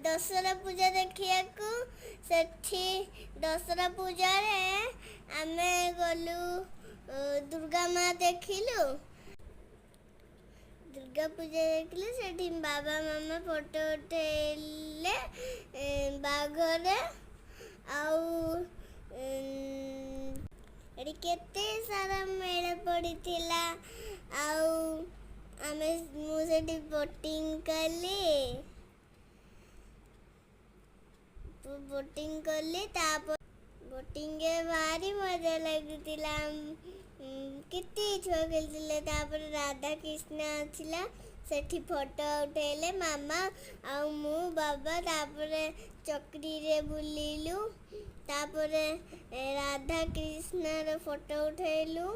ଦଶହରା ପୂଜା ଦେଖିବାକୁ। ସେଠି ଦଶହରା ପୂଜାରେ ଆମେ ଗଲୁ, ଦୁର୍ଗା ମା ଦେଖିଲୁ। ଦୁର୍ଗା ପୂଜା ଦେଖିଲୁ। ସେଠି ବାବା ମାମା ଫଟୋ ଉଠେଇଲେ ବାଘରେ। ଆଉ ଏଠି କେତେ ସାରା ମେଳା ପଡ଼ିଥିଲା ଆଉ ମୁଁ ସେଠି ବୋଟିଂ କଲି। ବୋଟିଂ କଲି, ତାପରେ ବୋଟିଂରେ ଭାରି ମଜା ଲାଗୁଥିଲା। କେତେ ଛୁଆ ଖେଳୁଥିଲେ। ତାପରେ ରାଧା କୃଷ୍ଣ ଥିଲା, ସେଠି ଫଟୋ ଉଠେଇଲେ ମାମା ଆଉ ମୁଁ, ବାବା। ତାପରେ ଚକ୍ରିରେ ବୁଲିଲୁ। ତାପରେ ରାଧା କୃଷ୍ଣର ଫଟୋ ଉଠେଇଲୁ।